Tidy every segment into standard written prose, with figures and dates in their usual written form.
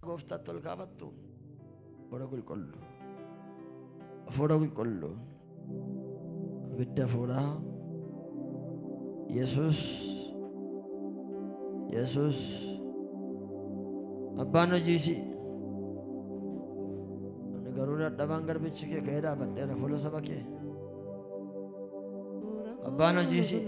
Gooftaatti ol kaafattu. Hafuura qulqulluu. Hafuura qulqulluu. Abidda hafuuraa. Yesuus. Yesuus. Abbaan hojii isii. Ani garuu dadhabaan garbichi kee ka'ee dhaabadheera fuula saba kee. Abbaan hojii isii.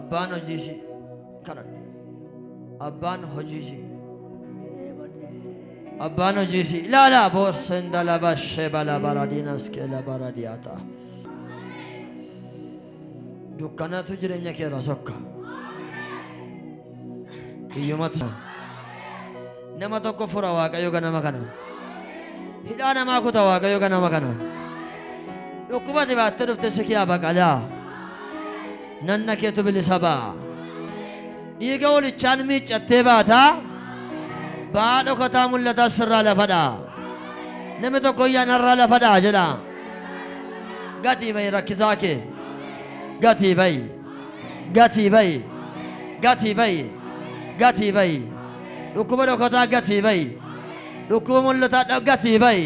Abbaan hojii isii. Kadhadhu. Abbaan hojii isii. Abbaan hojii isii. Ilaalaa boorsendalaba shebala baradiinas keela baradiyaata. Dukkanatu jireenya kee irraa sokka. Hiyyumatu nama tokko fura Waaqayyo ganama kana. Hidhaa namaa kuta Waaqayyo ganama kana. Dhukkubati baattee dhufte si kiyaa baqalaa. Nanna keetu bilisa ba'a. Dhiiga hoolichaan miiccattee baataa. Ba'aa dhokataa mul'ataa sirraa lafa dha'a. Namni tokko iyyaa narraa lafa dha'a jedha. Gatii bahi rakkisaa kee. Gatii bahi. Gatii bahi. Gatii bahi. Gatii bahi. Dhukkuba dhokataa gatii bahi. Dhukkuba mul'ataa gatii bahi.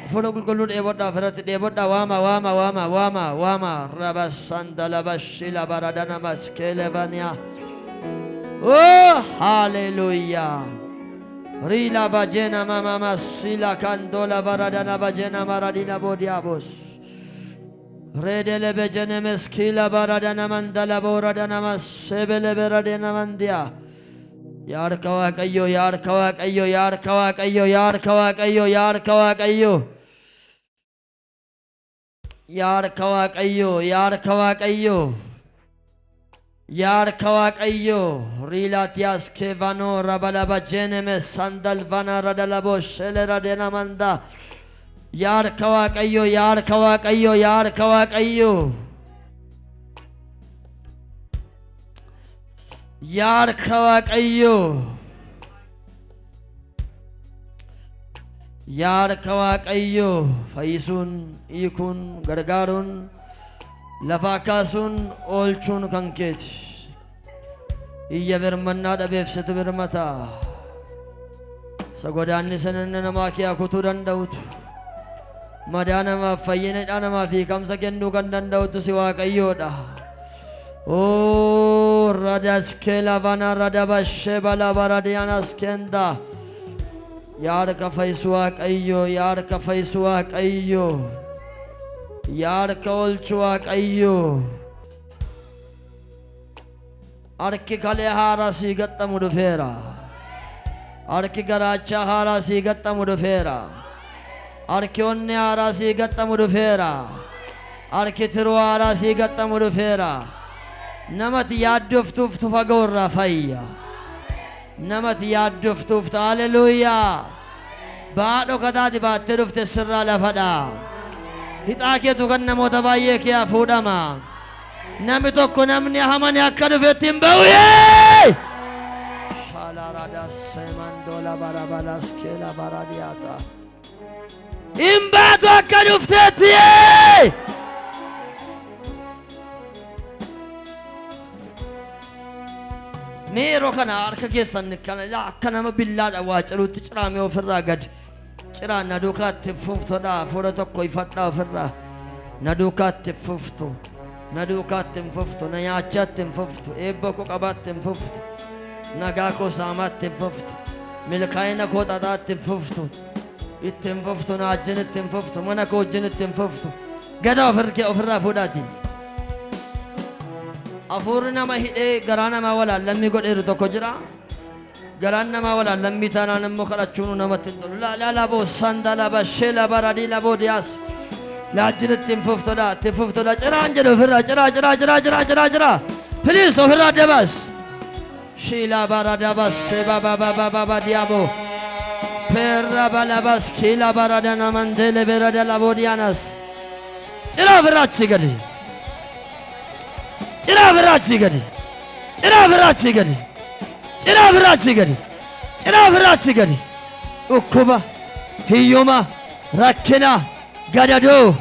Hafuura qulqulluu dheebodhaa ofirratti dheebodhaa waama waama waama waama waama rabasandalaba shila baradana maskelevania. Oh, hallelujah. Rila bajena mama masila kandola baradana bajena maradina bodiabos. Redele bejene meskila baradana mandala boradana masebele beradena mandia. Yaa harka Waaqayyoo, yaa harka Waaqayyoo, yaa harka Waaqayyoo, yaa harka Waaqayyoo, yaa harka Waaqayyoo. Yaa harka Waaqayyoo, yaa harka Waaqayyoo. Yaa harka Waaqayyoo. Riilaatiyaas keevanoo rabalaba jeeneme sandalvana radalabo shelera denamanda. Yaa harka Waaqayyoo, yaa harka Waaqayyoo, yaa harka Waaqayyoo. Yaa harka Waaqayyoo. Yaa harka Waaqayyoo fayyisuun, hiikuun, gargaaruun, lafaa kaasuun, oolchuun kan keeti. Iyya birmannaa dhabeef situ birmata. Isa godaannisa nanna namaa kee kutuu danda'utu. Madaa namaaf fayyina hidhaa namaaf hiikamsa kennuu kan danda'utu si Waaqayyoodha. Oh, radaskela vana radabashe bala baradianas kenda. Yaa harka fayyisu Waaqayyo, yaa harka fayyisu Waaqayyo, yaa harka oolchu Waaqayyo. Harki kalee haaraa sii gaxxamu dhufeera. Harki garaachaa haaraa sii gaxxamu dhufeera. Harki onnee haaraa sii gaxxamu dhufeera. Harki tiruu haaraa sii gaxxamu dhufeera. Namati yaaddoftuuftu fagoo irraa fayya. Namati yaaddoftuuftu haleluuyaa. Ba'aa dhokataati baattee dhufte sirraa lafadha. Hixaa keetu kan namoota baay'ee kee fuudhama. Namni tokko namni hamane akka dhufetti hin ba'u. Yee! Shalarada semandola barabalas keela baradiyaata. Hin baatu akka dhufteetti. Yee! Mee yeroo kana harka keessan kana ilaa akka nama billaadha waa ciruutti ciraamee ofirraa gad ciraa na duukaatti fuftodha hafuura tokko ifadha ofirraa na duukaatti fuftu na duukaatti hin fuftu na nyaachaatti hin fuftu eebba koo qabaatti hin fuftu nagaa koo saamaatti hin fuftu milkaa'ina koo xaxaatti hin fuftu itti hin fuftu na wajjin itti hin fuftu mana koo wajjin itti hin fuftu gada ofirraa fuudhaati. Hafuurri nama hidhee garaa namaa walaallammii godheeru tokko jira. Garaan namaa walaallammii taanaan immoo kadhachuun namatti hin tolu. Laa laa laboo sandalaba sheela baradii laboo diyaas. Laajjin ittiin fuftodha ittiin fuftodha ciraan jedhu ofirraa ciraa ciraa ciraa ciraa ciraa ciraa. Please ofirraa dabaas. Shiila baradabas seba baba baba ba diyaabo. Perra balabas kiila baradana mandele berada laboo diyaanas. Ciraa ofirraa achii gadi. Ciraa ofirraa achii gadi. Ciraa ofirraa achii gadi. Ciraa ofirraa achii gadi. Ciraa ofirraa achii gadi. Dhukkuba, hiyyuma, rakkina, gadadoo,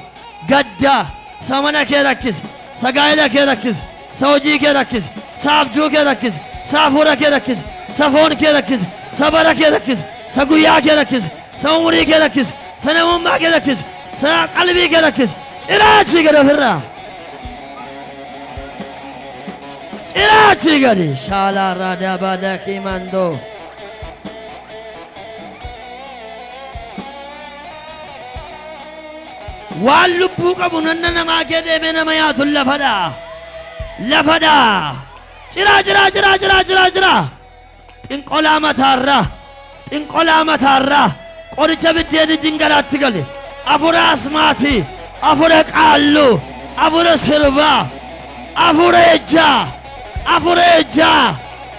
gadda, isa mana kee rakkise, isa gaa'ela kee rakkise, isa hojii kee rakkise, isa abjuu kee rakkise, isa hafuura kee rakkise, isa foon kee rakkise, isa bara kee rakkise, isa guyyaa kee rakkise, isa umurii kee rakkise, isa namummaa kee rakkise, isa qalbii kee rakkise, ciraachii gadi ofirraa. Ciraachii gadi. Shaalaa raadaa baadaa kiimandoo. Waan lubbuu qabu nanna namaa kee deemee nama nyaatu lafadha. Lafadha. Ciraa ciraa ciraa ciraa ciraa ciraa. Xinqolaa mataarraa. Xinqolaa mataarraa. Qoricha biddeen ijjiin garaatti gale. Afura asmaatii. Afura qaalluu. Afura sirbaa. Afura ejjaa. Afura ejjaa.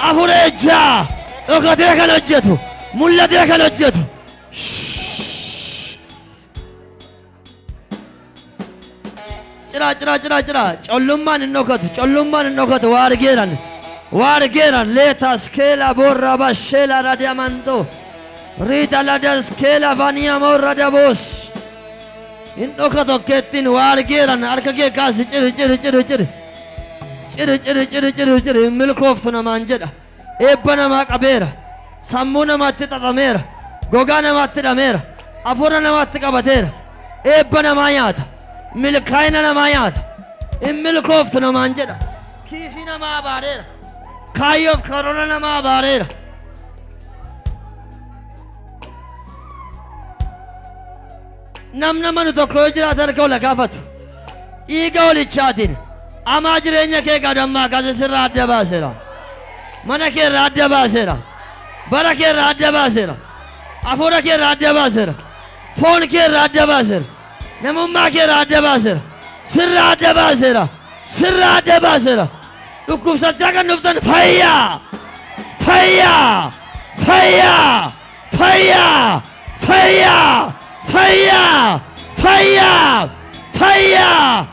Afura ejjaa. Dhokatee kan hojjetu. Mul'atee kan hojjetu. Ciraa ciraa ciraa ciraa collummaan hin dhokatu, collummaan hin dhokatu. Waa argeeran, waa argeeran. Leetaas keela boorra basheela radiamandoo riida ladas keela vaniyamoorra daboos hin dhokatu akkeettiin. Waa argeeran. Harka kee kaasi. Ciri ciri ciri ciri ciri ciri ciri ciri ciri. Hin milkooftu namaan jedha. Eebba namaa qabeera. Sammuu namaatti xaxameera. Gogaa namaatti hidhameera. Hafuura namaatti qabateera. Eebba namaa nyaata. Milkaa'ina namaa nyaata. Hin milkooftu namaan jedha. Kiisii namaa abaareera. Kaayyoof karoora namaa abaareera. Namni amanu tokko yoo jiraate harka ol kaafatu. Dhiiga holichaatiin amaa jireenya kee gadammaa kaase sirraa adda baaseera. Mana kee irraa adda baaseera. Bara kee irraa adda baaseera. Hafuura kee irraa adda baaseera. Foon kee irraa adda baaseera. Namummaa kee irraa adda baaseera. Sirraa adda baaseera. Sirraa adda baaseera. Dhukkubsachaa kan dhuftan fayyaa. Fayyaa. Fayyaa. Fayyaa. Fayyaa. Fayyaa. Fayyaa. Fayyaa.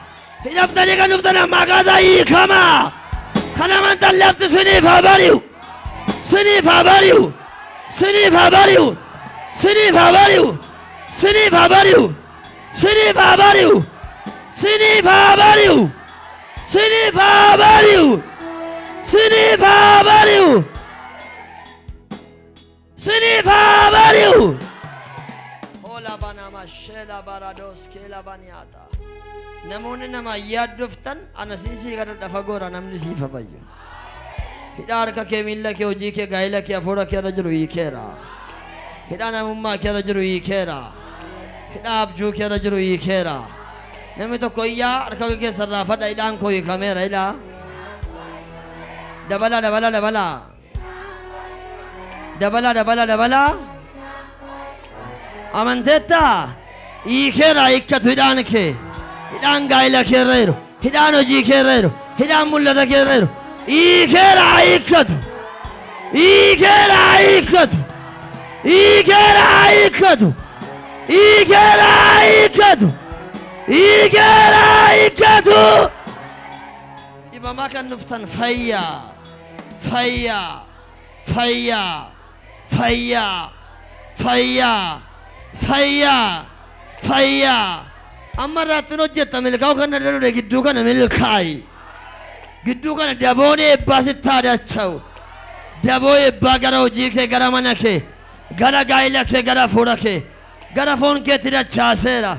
Hidhamtanii kan dhuftan ammaa kaasaa hiikamaa. Kan amantan lafti siniif haa bari'u. Siniif haa bari'u. Siniif haa bari'u. Siniif haa bari'u. Siniif haa bari'u. Siniif haa bari'u. Siniif haa bari'u. Siniif haa bari'u. Siniif haa bari'u. Siniif haa bari'u. Hola banama sheela barados keela baniyaata. Namoonni nama yaaddoftan ana siisii kadhadha fagoora namni siif fayyu. Hidhaa harka kee, miilla kee, hojii kee, gaa'ela kee, hafuura kee irra jiru hiikeera. Hidhaa namummaa kee irra jiru hiikeera. Hidhaa abjuu kee irra jiru hiikeera. Namni tokko iyyaa harka kee keessarraa fadha, hidhaan koo hiikameera hidhaa. Dabala dabala dabala. Dabala dabala dabala. Amanteettaa? Hiikeera, hiikkatu hidhaan kee. Hidhaan gaa'ela kee irra jiru. Hidhaan hojii kee irra jiru. Hidhaan mul'ata kee irra jiru. Hiikeera, hiikkatu. Hiikeera, hiikkatu. Hiikeera, hiikkatu. Hiikeera, hiikkatu. Hiikeera, hiikkatu. Dhibamaa kan dhuftan fayyaa. Fayyaa. Fayyaa. Fayyaa. Fayyaa. Fayyaa. Fayyaa. Amma irraatti hojjetta milkaa'uu kan danda'u gidduu kana milkaa'i. Gidduu kana daboon eebbaa sitti haa dacha'u. Daboo eebbaa gara hojii kee, gara mana kee, gara gaa'ela kee, gara hafuura kee, gara foon keetti dachaaseera.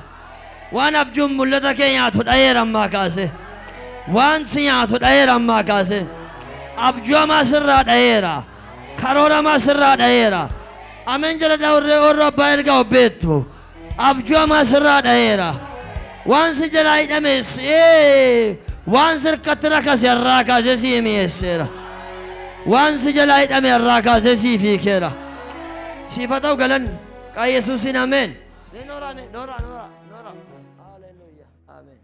Waan abjuun mul'ata kee nyaatu dha'eera ammaa kaase. Waan si nyaatu dha'eera ammaa kaase. Abjuu hamaa sirraa dha'eera. Karoora hamaa sirraa dha'eera. Ameen jedha warri warra abbaa ergaa obbeettu. Abjuu hamaa sirraa dha'eera. Waan si jalaa hidhame waan sirkatti rakase irraa kaasee sii mi'eesseera. Waan si jalaa hidhame irraa kaasee siif hiikeera. Siif haa ta'u galanni. Maqaa Yesuusiin ameen. Noora noora noora noora. Haleluuyaa. Ameen.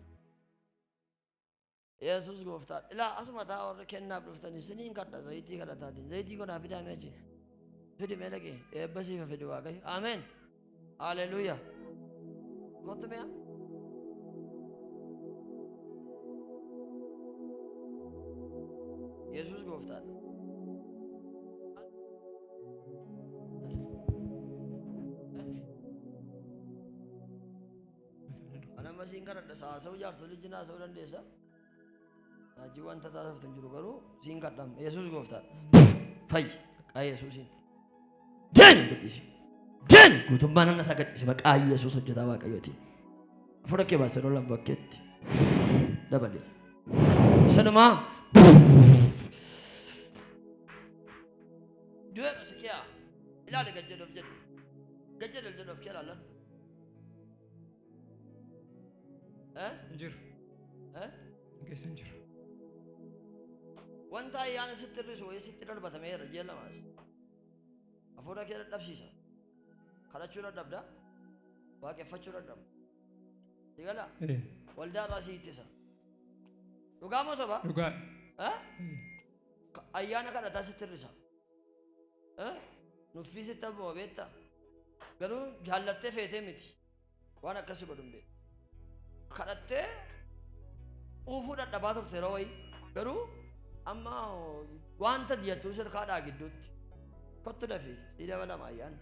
Yesuus gooftaa. Ilaa asuma taa warri kennaaf dhuftanii isiniin kadha zayitii kadhataatiin. Zayitii godhaa fidaa mee achi. Fidi mee dhaqi. Eebba siif fidi Waaqayyo. Ameen. Haleluuyaa. Kottu mi'a. Yesuus gooftaadha. Amma siin kadhadha haasa'uu jaarsolii jina haasa'uu dandeessa. Raajii wanta taasiftu hin jiru garuu siin kadhama. Yesuus gooftaadha. Fayyi maqaa Yesuusiin. Deemi gadhiisi. Deemi guutummaa nama isaa gadhiisi maqaa Yesuus hojjetaa Waaqayyootiin. Hafuura kee baasee lolan bakkeetti dabalee. Sanumaa du'eera si kiyaa ilaali gad jedhu of jedhu. Gad jedhu jedhu of kee ilaalan. Eh? Hin jiru. Eh? Keessa hin jiru. Wanta ayyaana sitti hir'isu wayii sitti darbatameera ji'a lamaas. Hafuura kee dadhabsiisa. Kadhachuu dadhabda. Waaqeffachuu dadhabda. Si galaa? Ee. Waldaa irraa si ittisa. Dhugaa moo soba? Dhugaadha. Eh? Ee. Ayyaana kadhataa sitti hir'isa. Eh? Nuffii sitti abbuma beektaa? Garuu jaallattee feetee miti. Waan akkasii godhu hin beektu. Kadhattee quufuu dadhabaa turte yeroo wayii. Garuu amma wanta diyattuu sirkaadhaa gidduutti. Kottu dafii sii dabalama ayyaanni.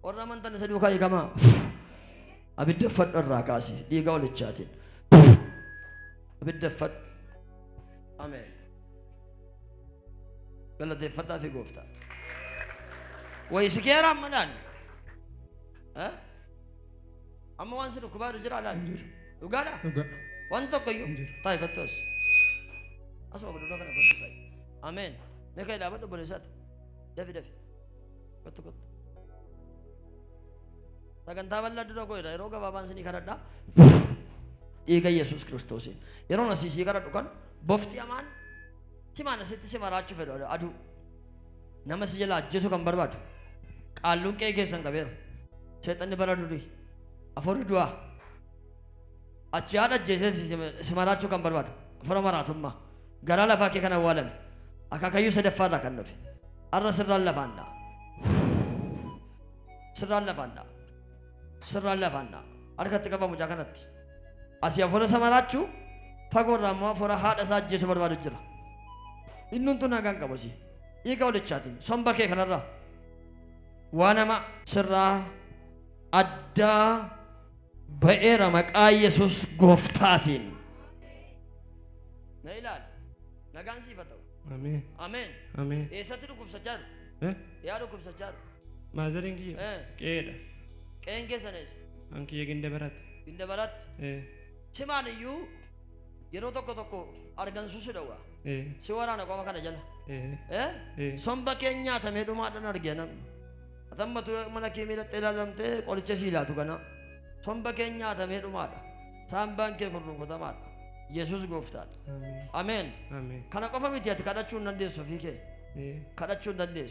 Warra amantan isa duukaa hiikamaa. Abidda uffadhu irraa kaasi dhiiga olichaatiin. Abidda uffadhu. Ameen. Galateeffadhaa fi gooftaa. Wayi si keera amma laal. Eh? Amma waan si dhukkubaa jiru jira laal. Hin jiru. Dhugaadha? Dhugaa. Waan tokko iyyuu. Hin jiru. Taa'i kottu as. Asuma godhuu kana kottu taa'i. Ameen. Mee ka'ii dhaabadhu obboleessaati. Dafi dafi. Kottu kottu. Sagantaa bal'aa dura koo yeroo gabaabaan isinii kadhadha. Dhiiga Yesuus Kiristoosiin. Yeroon asii sii kadhadhu kan bofti hamaan simaan asitti si maraachuu fedhu aduu. Nama si jala ajjeesuu kan barbaadu. Qaalluun qe'ee keessan qabeera. Seexanni bara durii. Afuurri du'aa. Achi haadha ajjeesee si maraachuu kan barbaadu. Afuura maraatummaa. Garaa lafaa kee kan awwaalame. Akaakayyuu sadaffaarraa kan dhufe. Har'a sirraan lafaan dha'a. Sirraan lafaan dha'a. Sirraan lafaan dha'a. Harkatti qaba mucaa kanatti. Asii afuura isa maraachuu fagoorraa immoo afuura haadha isaa ajjeesuu barbaadu jira. Innumtuu nagaan qabu asii. Dhiiga olichaatiin somba kee kanarraa waa nama sirraa addaa ba'eera maqaa Yesuus gooftaatiin. Na ilaali. Nagaan siif haa ta'u. Ameen. Ameen. Ameen. Eessatti dhukkubsachaa jiru? Eh? Yaa dhukkubsachaa jiru? Maazariin kiyya. Eh. Qe'eedha. Qe'een keessan eessa? An kiyya ginda baratte. Ginda baratte. Eh. Simaan iyyuu yeroo tokko tokko argansuu si dhowwa. Eh. Si waraana qoma kana jala. Eh. Eh? Eh. Somba kee nyaatamee dhumaadhaan arge namni. Atammatu mana kee miidhattee ilaalamtee qoricha sii laatu kana. Somba kee nyaatamee dhumaadha. Saambaan kee kun rukutamaadha. Yesuus gooftaadha. Ameen. Ameen. Ameen. Kana qofa miti ati kadhachuu hin dandeessu ofii kee. Eh. Kadhachuu hin dandeessu.